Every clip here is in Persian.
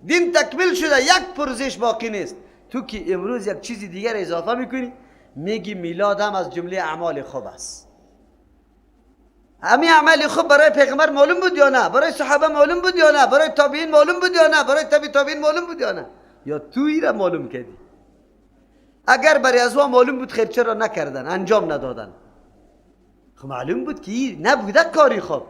دین تکمیل شده، یک پرزش باقی نیست. تو که امروز یک چیز دیگر اضافه میکنی، میگی میلاد هم از جمله اعمال خوب است. همین اعمال خوب برای پیغمبر معلوم بود یا نه؟ برای صحابه معلوم بود یا نه؟ برای تابعین معلوم بود یا نه؟ برای تابع تابعین معلوم بود یا نه؟ یا تو را معلوم کردی؟ اگر برای ازوا معلوم بود خیر چرا نکردن، انجام ندادن؟ خب معلوم بود که نبوده کاری خوب.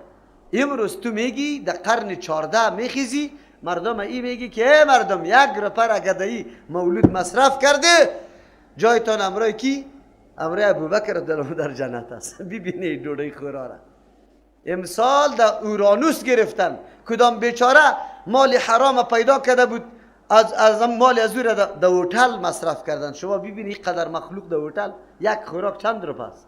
امروز تو میگی در قرن 14 میخیزی مردم ای میگی که ای مردم یک رپر اگدهی مولود مصرف کرده جایتان امرای کی؟ امرای ابوبکر در جنت است. ببینی دوره خورا را امسال در اورانوس گرفتن. کدام بیچاره مال حرام پیدا کرده بود، از مال از او را در هتل مصرف کردن. شما ببینی قدر مخلوق در هتل یک خوراک چند روپه است.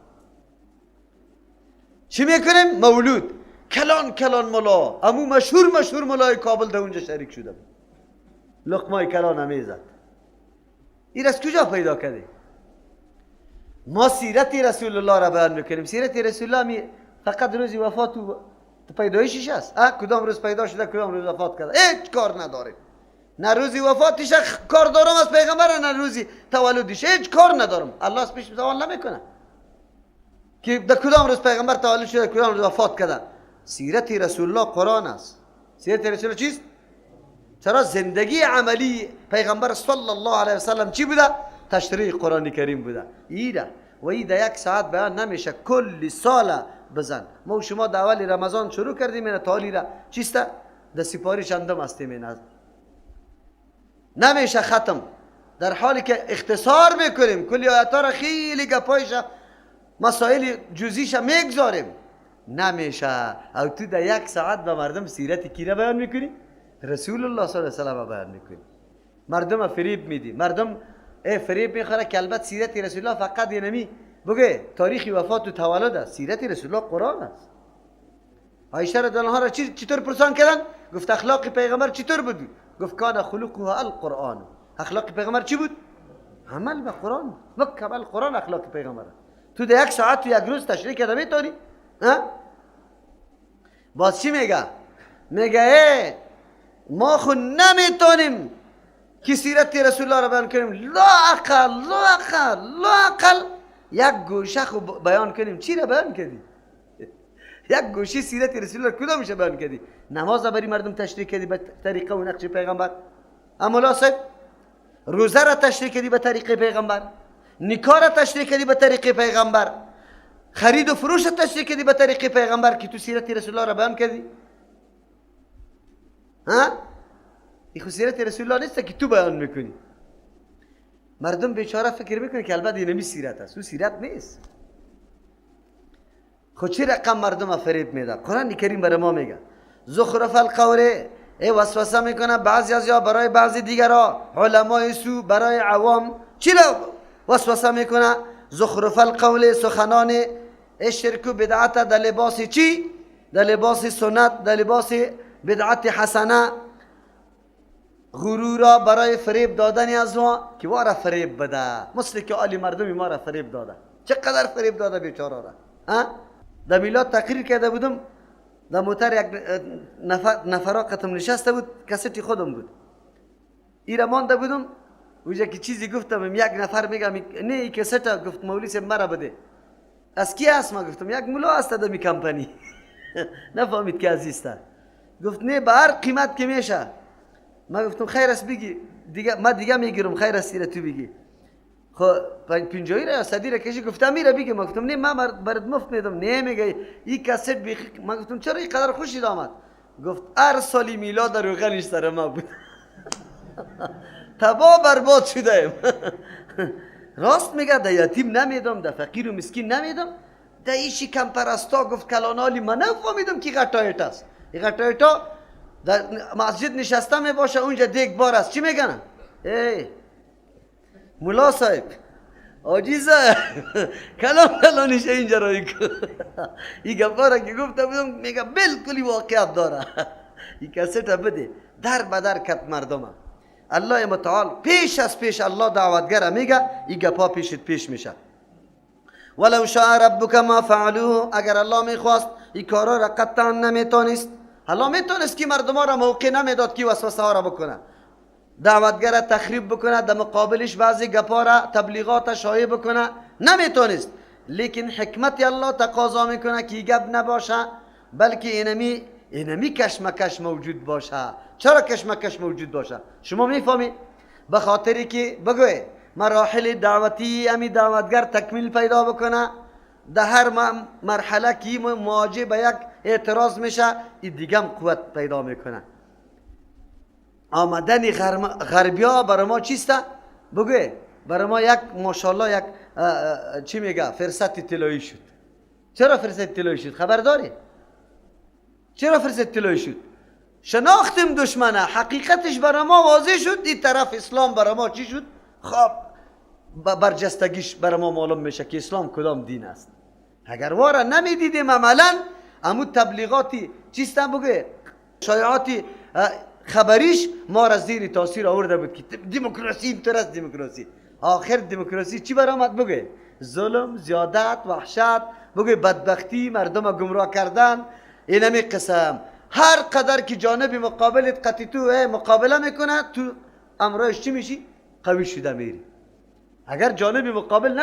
چی میکنیم؟ مولود کلان کلان ملا، امو مشهور مشهور ملای کابل در اونجا شریک شده بود، لقمای کلان همی زد. این از کجا پیدا کرده؟ ما سیرت رسول الله را بیان میکنیم. سیرت رسول الله می فقط روز وفات و پیدایشش است. کدام روز پیدا شده، کدام روز وفات کرده، هیچ کار نداریم. نه روزی وفاتش کار دارم از پیغمبر، نه روزی تولدش، هیچ کار ندارم. الله از پیش سوال نمیکنه که در کدام روز پیغمبر تولد شده، کدام روز وفات کرده. سیرت رسول الله قرآن است. سیرت رسول الله چیست؟ چرا زندگی عملی پیغمبر صلی الله علیه وسلم چی بوده؟ تشریح قرآن کریم بوده. ایره و ای در یک ساعت بیان نمیشه، کل سال بزن. ما و شما در اول رمضان شروع کردیم، این تالی را چیست؟ در سپاری چندم هستیم، این نمیشه ختم، در حالی که اختصار میکنیم کلی آیات را، خیلی گپایش مسائل جزئیش میگذاریم، نمیشه. او تو در یک ساعت به مردم سیرت کی را بیان میکنی؟ رسول الله صلی الله علیه و سلم بیان میکنی. مردم فریب میدی، مردم فریب میخوره که البته سیرت رسول الله فقط اینمی بگه تاریخ وفات و تولد است. سیرت رسول الله قرآن است. عایشه رضی الله عنها را چطور پرسان کردن؟ گفت اخلاق پیغمبر چطور بود؟ گفت کان خلقه القرآن. اخلاق پیغمبر چی بود؟ عمل به قرآن، مکمل قرآن اخلاق پیغمبر. تو در یک ساعت تو یک روز تشریح کرده میتونی؟ باز چی میگه؟ میگه ما خو نمیتونیم که سیرت رسول الله را بیان کنیم، لا اقل لا اقل لا اقل یک گوشه خو بیان کنیم. چی را بیان کردی؟ یک گوشه سیرت رسول الله کدامش بیان کردی؟ نماز برای مردم تشریح کردی به طریقه و نقش پیغمبر، اما صاحب روزه را تشریح کردی به طریقه پیغمبر، نکاح را تشریح کردی به طریقه پیغمبر، خرید و فروش را تشریح کردی به طریقه پیغمبر که تو سیرت رسول الله را بیان کردی؟ ها؟ این خو سیرت رسول الله نیست که تو بیان میکنی. مردم بیچاره فکر میکنه که البته اینمی سیرت است، او سیرت نیست. خو چه رقم مردم فریب میده؟ قرآن کریم برای ما میگه زخرف القول، ای وسوسه میکنه بعضی از یا برای بعضی دیگرا، علمای سو برای عوام چی را وسوسه میکنه؟ زخرف القول، سخنان شرک و بدعت در لباس چی؟ در لباس سنت، در لباس بدعت حسنه، غرورا برای فریب دادن از ما که وارا فریب بده، مثل که آلی مردمی ما را فریب داده. چقدر فریب داده بیچاره را. در میلاد تقریر کرده بودم، در موتر یک نفرا قتم نشسته بود، کسیتی خودم بود، ایره مانده بودم، اونجا که چیزی گفتم یک نفر میگم نه ای کسیت، گفت مولوی صاحب مرا بده. از کی هست؟ ما گفتم یک مولا است در می کمپانی. نفهمید که عزیز است. گفت نه به هر قیمت که میشه. ما گفتم خیر است بگی دیگه، ما دیگه میگیرم، خیر است تو بگی. خب 50 را یا 100 را کشی، گفتم میره بگی. ما گفتم نه ما برات مفت میدم. نه میگه این کست بیخی. ما گفتم چرا اینقدر خوشی آمد؟ گفت هر سالی میلاد روغنش سر ما بود. تبا برباد شده. راست میگه، در یتیم نمیدم، در فقیر و مسکین نمیدم، در ایشی کم پرستا. گفت کلانالی من نفهمیدم که غټایت است. این غټایتا در مسجد نشسته می باشه، اونجا دیگ بار است. چی میگن؟ ای مولا صاحب، حاجی صاحب، کلام کلانش اینجا رای کن. این گپا را که گفته بودم میگه بالکلی واقعیت داره. این کست بده در بدر کت مردم. الله متعال پیش از پیش الله دعوتگر میگه این گپا پیشت پیش میشه. ولو شاء ربک ما فعلوه، اگر الله میخواست این کارا را قطعا نمیتونست. الله میتونست که مردم را موقع نمیداد که وسوسه ها را بکنه، دعوتگر تخریب بکنه، در مقابلش بعضی گپا را تبلیغات شایع بکنه، نمیتونست. لیکن حکمت الله تقاضا میکنه که گپ نباشه، بلکه اینمی کشمکش موجود باشه. چرا کشمکش موجود باشه؟ شما میفهمی؟ به خاطری که بگوی مراحل دعوتی امی دعوتگر تکمیل پیدا بکنه، در هر مرحله که مواجه به یک اعتراض میشه، این دیگه هم قوت پیدا میکنه. آمدن غربیا برای ما چیسته؟ بگوی برای ما یک ماشاءالله یک چی میگه فرصت طلایی شد. چرا فرصت طلایی شد؟ خبر داری؟ چرا فرصت طلایی شد؟ شناختیم دشمنه، حقیقتش برای ما واضح شد. این طرف اسلام برای ما چی شد؟ خب برجستگیش برای ما معلوم میشه که اسلام کدام دین است. اگر وارا نمیدیدیم عملا امو تبلیغاتی چیستن بگه شایعاتی خبریش ما را زیر تاثیر آورده بود که دموکراسی اینطور است، دموکراسی. آخر دموکراسی چی برآمد؟ بگه ظلم، زیادت، وحشت، بگه بدبختی، مردم گمراه کردن، اینمی قسم. هر قدر که جانب مقابلت قطعی تو مقابله میکنه، تو امرایش چی میشی؟ قوی شده میری. اگر جانب مقابل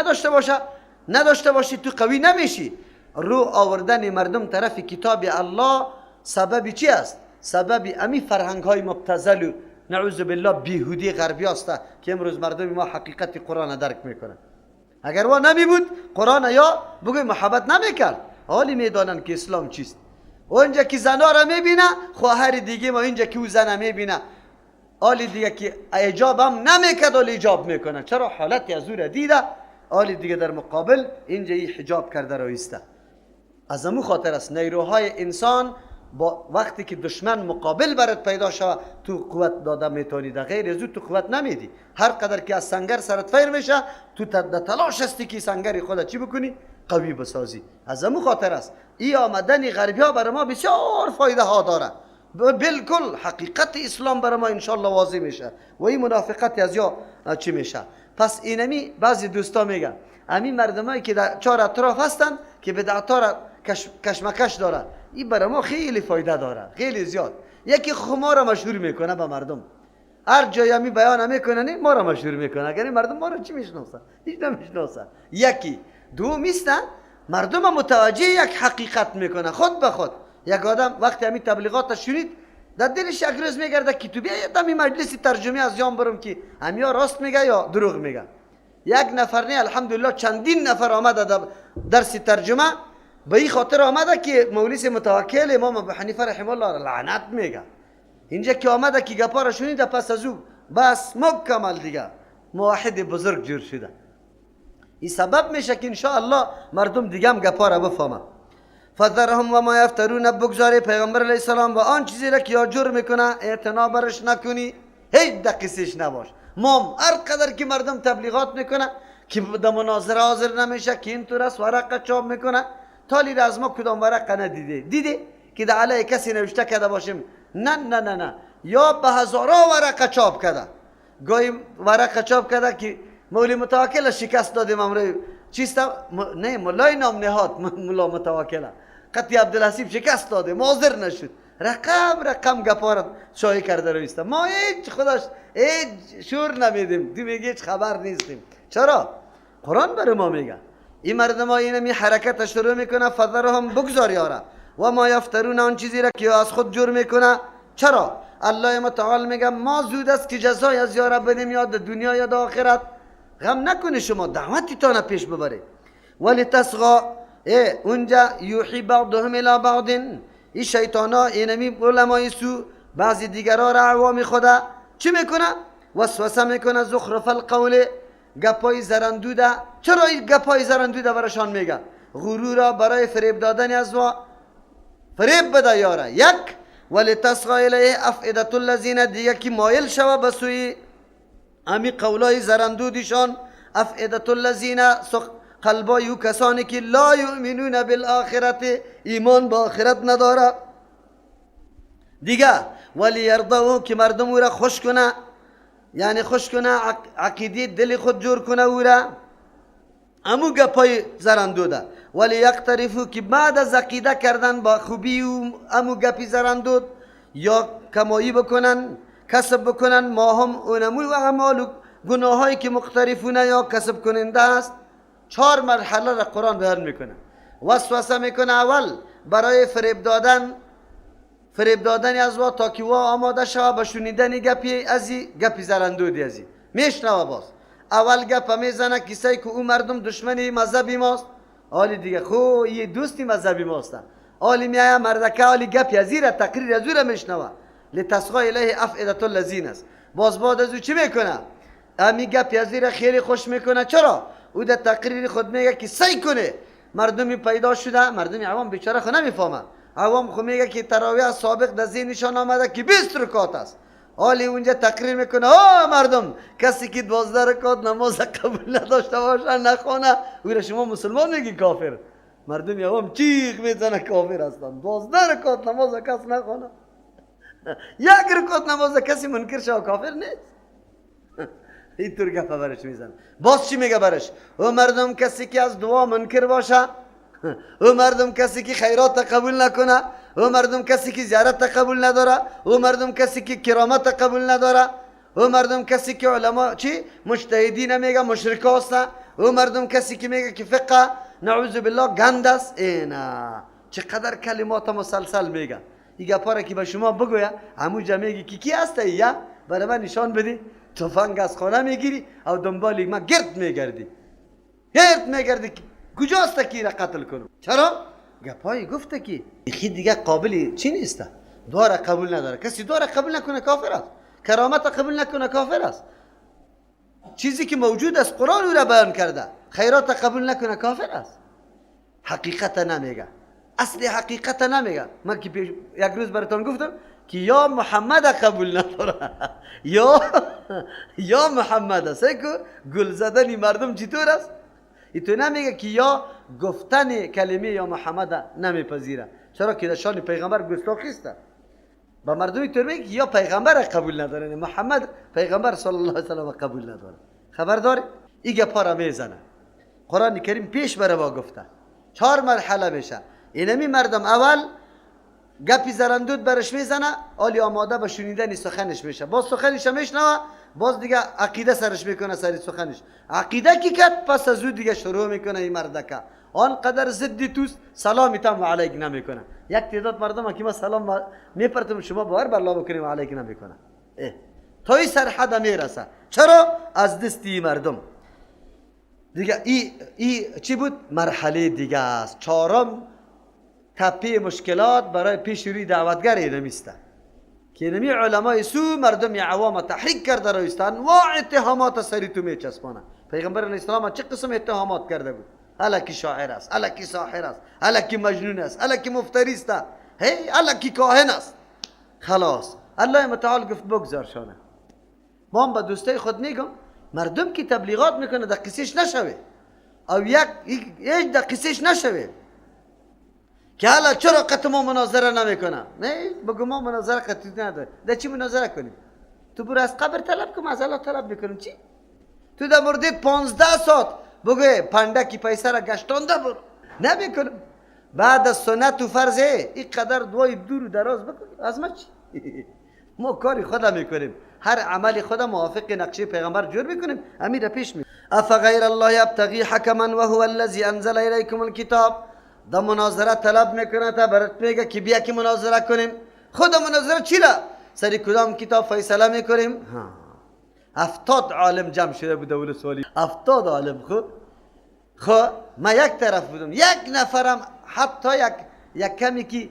نداشته باشی تو قوی نمیشی. رو آوردن مردم طرف کتاب الله سبب چی است؟ سبب امی فرهنگ های مبتذل و نعوذ بالله بیهودی غربی است که امروز مردم ما حقیقت قرآن درک میکنن. اگر وا نمی بود قرآن یا بگوی محبت نمیکرد. حالی میدانن که اسلام چیست. اونجا که زنا را میبینه، خواهر دیگه ما اینجا که او زنه میبینه، حالی دیگه که ایجاب هم نمیکرد حالی ایجاب میکنه. چرا؟ حالت از او را دیده، حالی دیگه در مقابل اینجا ای حجاب کرده را ایسته. از امو خاطر است نیروهای انسان با وقتی که دشمن مقابل برات پیدا شوه تو قوت داده میتونی، در غیر از او تو قوت نمیدی. هر قدر که از سنگر سرت فیر میشه تو در تلاش هستی که سنگر خود چی بکنی؟ قوی بسازی. از امو خاطر است ای آمدن غربی ها برای ما بسیار فایده ها داره. بالکل حقیقت اسلام برای ما انشالله واضح میشه و این منافقت از یا چی میشه. پس اینمی بعضی دوستا میگن همین مردمایی که در چهار اطراف هستن که بدعت را کشمکش داره، این برای ما خیلی فایده داره، خیلی زیاد. یکی خو ما را مشهور میکنه به مردم، هر جایی همی بیان میکنه ما را مشهور میکنه. اگر مردم ما را چی میشناسه؟ هیچ نمیشناسه. یکی دوم است مردم متوجه یک حقیقت میکنه خود به خود. یک آدم وقتی همین تبلیغات شنید در دلش یک روز میگرده که تو بیا یه مجلس ترجمه از یان برم که همیا راست میگه یا دروغ میگه. یک نفر نه، الحمدلله چندین نفر آمده در درس ترجمه به این خاطر آمده که مولوی متوکل امام ابو حنیفه رحمه الله لعنت میگه. اینجا که آمده که گپا را شنید، پس از او بس مکمل دیگه موحد بزرگ جور شده. این سبب میشه که انشاءالله مردم دیگه هم گپا را بفهمه. فذرهم و ما یفترون، بگذاری پیغمبر علیه السلام و آن چیزی را که یا جور میکنه اعتنا برش نکنی، هیچ دقیسش نباش. مام هر قدر که مردم تبلیغات میکنه که در مناظره حاضر نمیشه، که اینطور است ورقه چاپ میکنه، تالی را از ما کدام ورقه ندیده؟ دیده که در علیه کسی نوشته کرده باشیم؟ نه نه نه نه، یا به هزارا ورقه چاپ کرده. گاهی ورقه چاپ کرده که مولی متوکل شکست دادیم امروز چیست؟ نه مولای نام نهاد مولا متوکل قطعی عبدالحسیب شکست داده، حاضر نشد. رقم رقم گپارت شایع کرده رویسته. ما هیچ خودش هیچ شور نمیدیم، تو میگه هیچ خبر نیستیم. چرا؟ قرآن برای ما میگه این مردم ها اینمی حرکت شروع میکنه، فذرهم بگذار یاره و ما یفترون، آن چیزی را که از خود جور میکنه. چرا؟ الله متعال میگه ما زود است که جزای از یاره بدیم، یا در دنیا یا در آخرت. غم نکنه شما دعوتتان پیش ببره. ولی تصغا اونجا یوحی بعضهم الی بعض، این شیطانا اینمی علمای سو بعضی دیگرا را عوام خدا چی میکنه؟ وسوسه میکنه. زخرف القول، گپای زرندوده. چرا این گپای زرندوده براشان میگه؟ غرورا برای فریب دادن از وا فریب بده یاره. یک ولی تصغا الیه افئده الذین، دیگه که مایل شوه به سوی امی قولای زرندودشان. افئده الذین، قلبای او کسانی که لا یؤمنون بالآخرت، ایمان به آخرت نداره. دیگه ولی یرضوا، که مردم او را خوش کنه، یعنی خوش کنه، عقیده دل خود جور کنه او را. امو گپای زرندوده. ولی یقترفو که بعد از عقیده کردن با خوبی و امو گپی زرندود یا کمایی بکنن، کسب بکنن، ما هم اونمو و اعمال و گناهایی که مقترفونه یا کسب کننده است. 4 مرحله را قرآن بیان میکنه. وسوسه میکنه اول برای فریب دادن از وا تا که وا آماده شوه به شنیدن گپی ازی، گپی زرندودی ازی میشنوه. باز اول گپ میزنه کسایی که او مردم دشمنی مذهبی ماست، حالی دیگه خو یه دوستی مذهبی ماست، حالی میایه مردکه حالی گپی ازی را تقریر از او را میشنوه. لتصغی الیه افئده الذین است. باز بعد از او چی میکنه؟ امی گپی ازی را خیلی خوش میکنه. چرا؟ او در تقریر خود میگه که سعی کنه مردمی پیدا شده، مردمی عوام بیچاره خو نمیفهمه. عوام خو میگه که تراویح سابق در ذهنشان آمده که 20 رکعت است. حالی اونجا تقریر میکنه آ مردم کسی که 12 رکعت نماز قبول نداشته باشه نخونه او را شما مسلمان میگی کافر. مردم عوام چیغ میزنه کافر هستن، 12 رکعت نماز کس نخونه، یک رکعت نماز کسی منکر شه کافر نیست. اینطور گپ برش میزنه. باز چی میگه برش؟ او مردم کسی که از دعا منکر باشه، او مردم کسی که خیرات قبول نکنه، او مردم کسی که زیارت قبول نداره، او مردم کسی که کرامت قبول نداره، او مردم کسی که علما چی مجتهدین میگه مشرک هست، او مردم کسی که میگه که فقه نعوذ بالله گند است. اینا چقدر کلمات مسلسل میگه. این گپا که به شما بگویه همونجا میگه کی کی هست یا برای من نشان بدی، تفنگ از خانه میگیری او دنبال ما گرد میگردی، گرد میگردی کجاست که را قتل کنم. چرا؟ گپای گفته که یکی دیگه قابل چی نیست، دعا را قبول نداره. کسی دعا را قبول نکنه کافر است، کرامت قبول نکنه کافر است، چیزی که موجود است قرآن او را بیان کرده، خیرات قبول نکنه کافر است. حقیقت نمیگه، اصل حقیقت نمیگه. من که یک روز براتون گفتم که یا محمد قبول نداره یا محمد است. گل زدن مردم چطور است؟ ایتو نمیگه که یا گفتن کلمه یا محمد نمیپذیره. چرا که در شان پیغمبر گستاخی است. با مردم اینطور میگه که یا پیغمبر قبول نداره، محمد پیغمبر صلی الله علیه و سلم قبول نداره. خبر داره؟ این گپا را میزنه. قرآن کریم پیش بره با گفته 4 مرحله میشه. اینمی مردم اول گپی زرندود برش میزنه، حالی آماده به شنیدن سخنش میشه، باز سخنش میشنوه، باز دیگه عقیده سرش میکنه سر سخنش. عقیده کی کرد پس از او دیگه شروع میکنه این مردکه آنقدر ضد توست سلام تام و علیک نمیکنه. یک تعداد مردم که ما سلام میپرتم شما باور بر بکنیم و علیک نمیکنه، تا این سرحد میرسه. چرا؟ از دستی مردم دیگه. ای چی بود؟ مرحله دیگه است. 4 تپه مشکلات برای پیش روی دعوتگر نمیسته که نمی علمای سو مردم عوام تحریک کرده رویستن و اتهامات سری تو میچسبانه. پیغمبر علیه السلام چه قسم اتهامات کرده بود؟ الکی شاعر است، الکی ساحر است، الکی مجنون است، الکی مفتری است، هی الکی کاهن است. خلاص الله متعال گفت بگذار شانه. ما هم به دوستای خود میگم مردم که تبلیغات میکنه در قصهش نشوه، او یک هیچ در قصهش نشوه که حالا چرا قط ما مناظره نمیکنه. نه بگو ما مناظره قطعی نداره. در چی مناظره کنیم؟ تو برو از قبر طلب کن، از الله طلب میکنیم. چی؟ تو در مورد 15 ساعت بگو پنده کی پیسه را گشتانده برو نمیکنم. بعد از سنت و فرض این قدر دعای دور و دراز بکن از ما چی؟ ما کاری خدا میکنیم، هر عمل خدا موافق نقشه پیغمبر جور میکنیم، امیر پیش می. افغیر الله یبتغی حکما وهو الذی انزل الیکم الکتاب. دا مناظره طلب میکنه تا برات میگه که بیا که مناظره کنیم. خود مناظره چی را؟ سری کدام کتاب فیصله میکنیم؟ 70 عالم جمع شده بود اول سوالی، 70 عالم. خب ما یک طرف بودم، یک نفرم حتی یک کمی که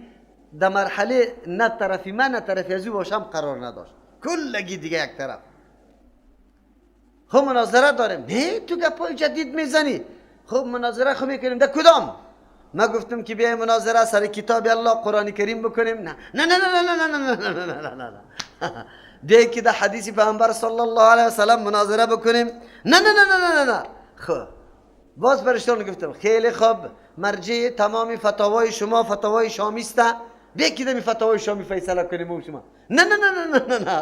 در مرحله نه طرفی من نه طرفی از او باشم قرار نداشت، کلگی دیگه یک طرف. خب مناظره داریم، نه تو گپای جدید میزنی. خب مناظره خب میکنیم در کدام؟ ما گفتم که بیای مناظره سر کتاب الله قرآن کریم بکنیم. نه نه نه نه نه نه نه نه نه نه نه نه. بیای که در حدیث پیامبر صلی الله علیه و سلم مناظره بکنیم. نه نه نه نه نه نه. خب باز برشتون گفتم خیلی خوب، مرجع تمام فتاوای شما فتاوای شامی است، بیای که دمی فتاوای شامی فیصله کنیم و شما. نه نه نه نه نه نه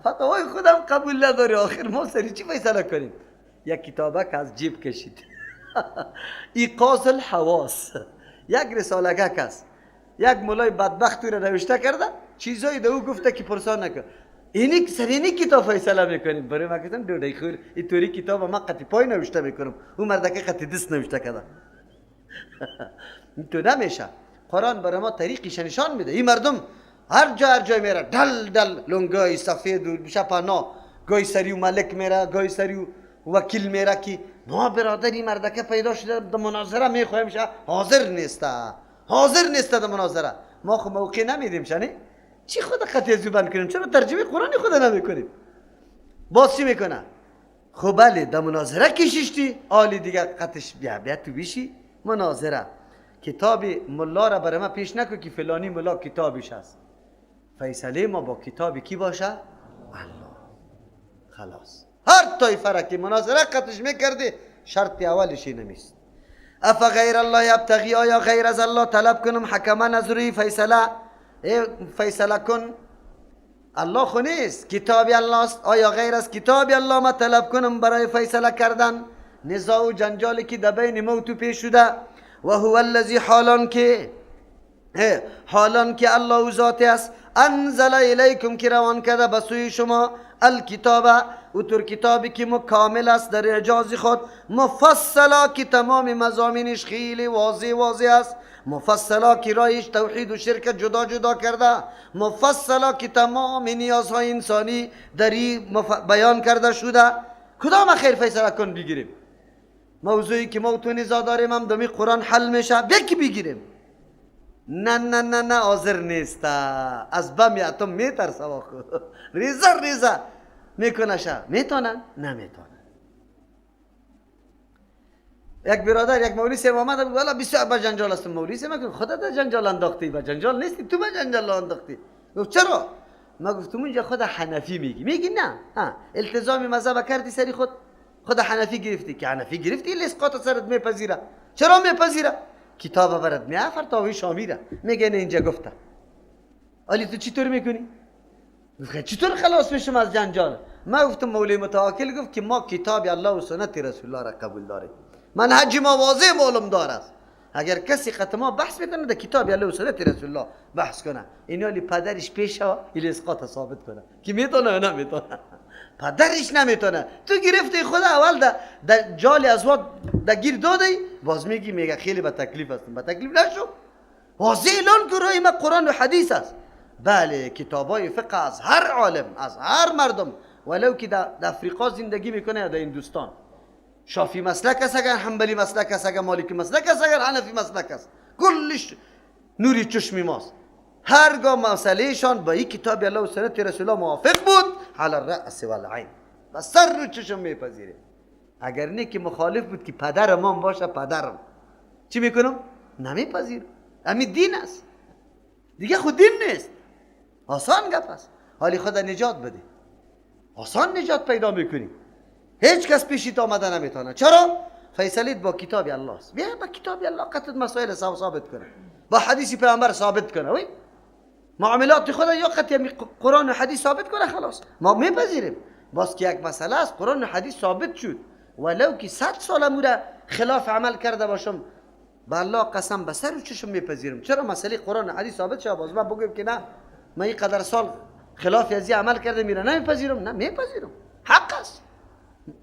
فتاوای خودم قبول نداری، آخر ما سری چی فیصله کنیم؟ یک کتابک از جیب کشید. ایقاظ الحواس یک رساله است، یک مولای بدبخت رو نوشته کرده، چیزایی ده او گفته که پرسان نکن. اینی سر اینی کتاب فیصله میکنیم. برای ما گفتم دوده خور این توری کتاب ما قطی پای نوشته میکنم، اون مردکه قطی دست نوشته کرده. تو نمیشه. قرآن برای ما طریقش نشان میده. این مردم هر جا هر جای میره دل دل لنگای سفید و شپانا، گای سری و ملک میره، گای سری و وکیل میره که ما برادر این مردکه پیدا شده در مناظره میخوایم شه، حاضر نیسته، حاضر نیسته در مناظره. ما خو موقع نمیدیم شنی چی خود قطعی زبان کنیم، چرا ترجمه قرآنی خود نمیکنیم؟ باز چی میکنه؟ خب بله در مناظره کشیشتی آلی دیگه قطعش بیا بیا تو بیشی مناظره. کتاب ملا را برای ما پیش نکن که فلانی ملا کتابش هست. فیصله ما با کتاب کی باشه؟ الله. خلاص هر طایفه را که مناظره قطعش میکردی شرط اولش نمیست. اف غیر الله یبتغی، آیا غیر از الله طلب کنم حکما نظری فیصله؟ فیصله کن، الله خو نیست، کتاب الله است. آیا غیر از کتاب الله ما طلب کنم برای فیصله کردن نزاع و جنجالی که در بین ما و تو پیش شده؟ و هو الذی، حالان که حالان که الله او ذات است، انزل الیکم که روان کرده به سوی شما الکتاب، او تر کتابی که مکامل است در اعجاز خود، مفصلا که تمام مضامینش خیلی واضح واضح است، مفصلا که رایش توحید و شرک جدا جدا کرده، مفصلا که تمام نیازهای انسانی در این بیان کرده شده. کدام خیر فیصله کن بگیریم؟ موضوعی که ما تو نزاع داریم هم دمی قرآن حل میشه، بکی بگیریم. نه نه نه نه حاضر نیست، از بم اتم میترسه، ریزه ریزه میکنه شه. میتونن؟ نمیتونن. یک برادر یک مولوی صاحب آمد بود، والا بسیار به جنجال هستم. مولوی صاحب گفت خودت در جنجال انداختی، به جنجال نیستی، تو به جنجال انداختی. گفت چرا؟ ما گفتم اونجا خود حنفی میگی. میگی نه ها، التزام مذهب کردی سری خود، خود حنفی گرفتی که حنفی گرفتی اسقاط سرت میپذیره. چرا میپذیره؟ کتاب برات میافر تا شامی را میگه نه اینجا گفته. علی تو چطور میکنی؟ چطور خلاص میشم از جنجال؟ ما گفتم مولوی متوکل گفت که ما کتاب الله و سنت رسول الله را قبول داریم، منهج ما واضح معلوم دار است. اگر کسی قط ما بحث میکنه در کتاب الله و سنت رسول الله بحث کنه، اینا لی پدرش پیش ها ایل اسقاط ثابت کنه که میتونه یا نمیتونه. پدرش نمیتونه. تو گرفتی خود اول در جال ازواد در گیر دادی، باز میگی میگه خیلی به تکلیف هستم. به تکلیف نشو، واضح اعلان کن رای ما قرآن و حدیث است. بله کتابای فقه از هر عالم، از هر مردم، ولو که در افریقا زندگی میکنه یا در هندوستان، شافی مسلک است اگر حنبلی مسلک است اگر مالکی مسلک است اگر حنفی مسلک است، کلش نوری چشمی ماست. هرگاه مسئلهشان با این کتاب الله و سنت رسول الله موافق بود، علی الرأس والعین، و سر رو چشم میپذیره. اگر نه که مخالف بود که پدر ما باشه، پدرم چی میکنم؟ نمیپذیرم. همین دین است دیگه، خود دین نیست، آسان گپ است. حالی خود نجات بده، آسان نجات پیدا میکنی، هیچ کس پیشیت آمده نمیتونه. چرا؟ فیصلیت با کتاب الله است. بیا با کتاب الله قطعت مسائل ثابت کنه، با حدیث پیامبر ثابت کنه، وی معاملات خود یا قطعی قرآن و حدیث ثابت کنه، خلاص ما میپذیریم. باز که یک مسئله است قرآن و حدیث ثابت شد، ولو که 100 سال مورا خلاف عمل کرده باشم، به الله قسم به سر و چشم میپذیرم. چرا؟ مسئله قرآن و حدیث ثابت شد. باز من بگم که نه من این قدر سال خلاف از عمل کرده میره نمیپذیرم، نه میپذیرم، حق است.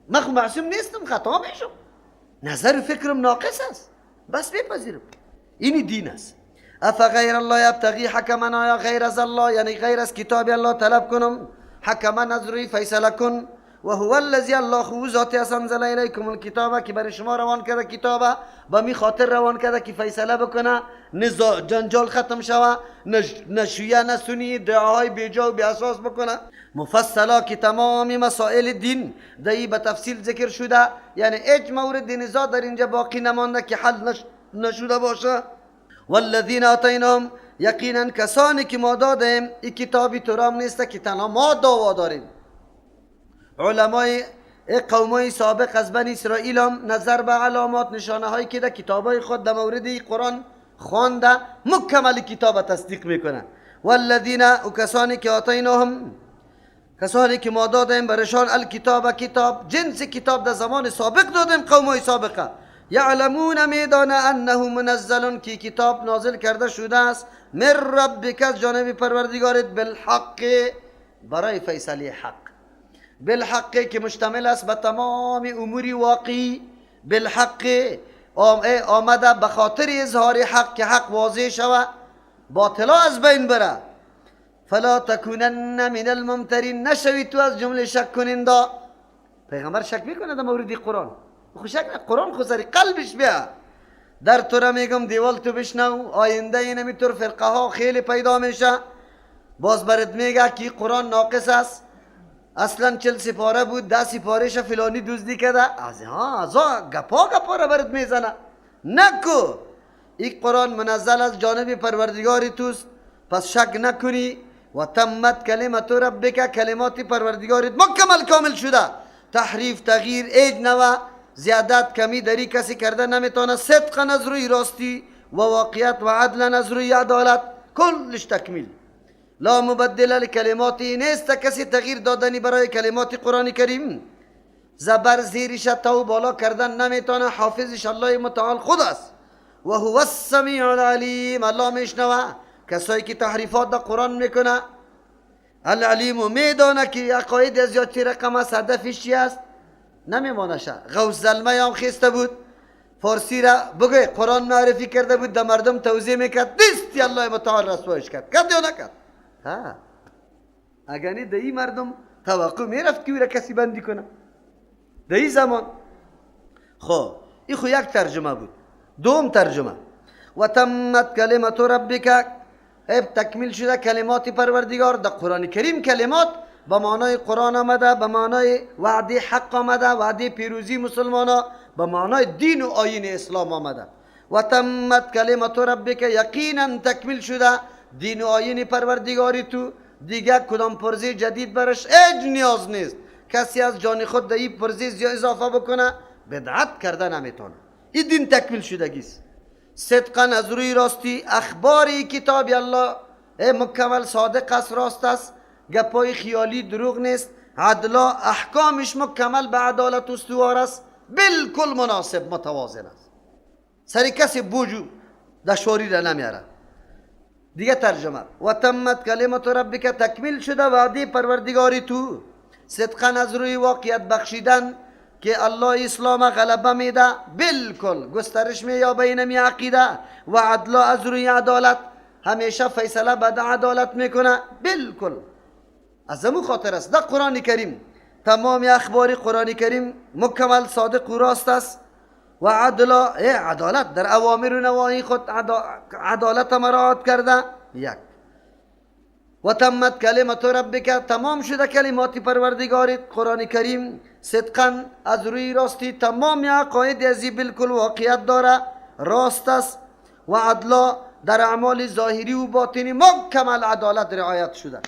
من خو معصوم نیستم، خطا میشم، نظر و فکرم ناقص است، بس میپذیرم. این دین است. اف غیر الله یبتغی حکما، یا غیر از الله یعنی غیر از کتاب الله طلب کنم حکما نظری فیصله کن. و هو الذی الله خو ذات است انزل الیکم الکتاب که برای شما روان کرده کتاب، با می خاطر روان کرده که فیصله بکنه، نزاع جنجال ختم شوه، نشویه نسونی دعاهای بیجا و بی اساس بکنه. مفصلا که تمام مسائل دین دایی به تفصیل ذکر شده، یعنی هیچ مورد نزاع در اینجا باقی نمانده که حل نشده باشه. والذین آتیناهم، یقینا کسانی که ما دادیم، این کتابی تورام نیست که تنها ما دعوا داریم. علمای قومای سابق از بنی اسرائیل هم نظر به علامات نشانه هایی که در کتابای خود در مورد قرآن خوانده مکمل کتاب تصدیق میکنه. والذین و کسانی که آتیناهم، کسانی که ما دادیم برشان الکتاب کتاب، جنس کتاب در زمان سابق دادیم قومای سابقه، یعلمون میدانه انه منزل که کتاب نازل کرده شده است، من ربک از جانب پروردگارت، بالحق برای فیصله حق، بالحق که مشتمل است به تمام امور واقعی، بالحق آمده به خاطر اظهار حق که حق واضح شود، باطلا از بین بره. فلا تکونن من الممترین، نشوی تو از جمله شک کننده. پیغمبر شک میکنه در مورد قرآن، خو شک نه، قرآن خو سری قلبش بیا. در تو را میگم دیوال تو بشنو، آینده اینمی طور فرقه ها خیلی پیدا میشه، باز برات میگه که قرآن ناقص است، اصلا 40 سپاره بود، 10 سپارهش فلانی دزدی کرده، از ها از گپا را برات میزنه. نکو، این قرآن منزل از جانب پروردگار توست، پس شک نکنی. و تمت کلمت ربک، کلمات پروردگارت مکمل کامل شده، تحریف تغییر ایج نوه زیادت کمی دری کسی کرده نمیتونه، صدق از روی راستی و واقعیت و عدل از روی عدالت، کلش تکمیل. لا مبدل لکلماتی، نیست کسی تغییر دادنی برای کلمات قرآن کریم، زبر زیرش تا و بالا کردن نمیتونه، حافظش الله متعال خود است. و هو السمیع العلیم، الله میشنوه کسایی که تحریفات در قرآن میکنه، العلیم میدانه که عقاید از یا چه رقم است، هدفش چی است، نمیمانشه. غوث زلمه هم خیسته بود، فارسی را بگه قرآن معرفی کرده بود، در مردم توضیح میکرد، دیستی الله متعال رسوایش کرد، کرد یا نکرد؟ ها، اگر نه در این مردم توقع میرفت که او را کسی بندی کنه در این زمان. خب این خو یک ترجمه بود. دوم ترجمه و تمت کلمت ربک، تکمیل شده کلمات پروردگار. در قرآن کریم کلمات به معنای قرآن آمده، به معنای وعده حق آمده، وعده پیروزی مسلمان، به معنای دین و آیین اسلام آمده. و تمت کلمت ربک، یقینا تکمیل شده دین و آیین پروردگاری تو، دیگه کدام پرزه جدید برش هیچ نیاز نیست. کسی از جان خود در این پرزه زیاد اضافه بکنه بدعت کرده نمیتونه. این دین تکمیل شدگیست. صدقا از روی راستی، اخباری کتاب الله مکمل صادق است، راست است، گپای خیالی دروغ نیست، عدلا احکامش مکمل به عدالت استوار است، بالکل مناسب متوازن است، سر کسی بوجو دشواری را نمیاره. دیگه ترجمه و تمت کلمت ربک، تکمیل شده وعده پروردگاری تو، صدقا از روی واقعیت بخشیدن که الله اسلام غلبه میده، بالکل گسترش مییابه اینمی عقیده، و عدلا از روی عدالت، همیشه فیصله بعد عدالت میکنه، بالکل. از امو خاطر است در قرآن کریم تمام اخبار قرآن کریم مکمل صادق و راست است. و عدلا عدالت در اوامر و نواهی خود عدالت مراعات کرده. یک و تمت کلمت ربک، تمام شده کلمات پروردگارت. قرآن کریم صدقا از روی راستی تمام عقاید ازی بالکل واقعیت داره، راست است. و عدلا در اعمال ظاهری و باطنی مکمل عدالت رعایت شده.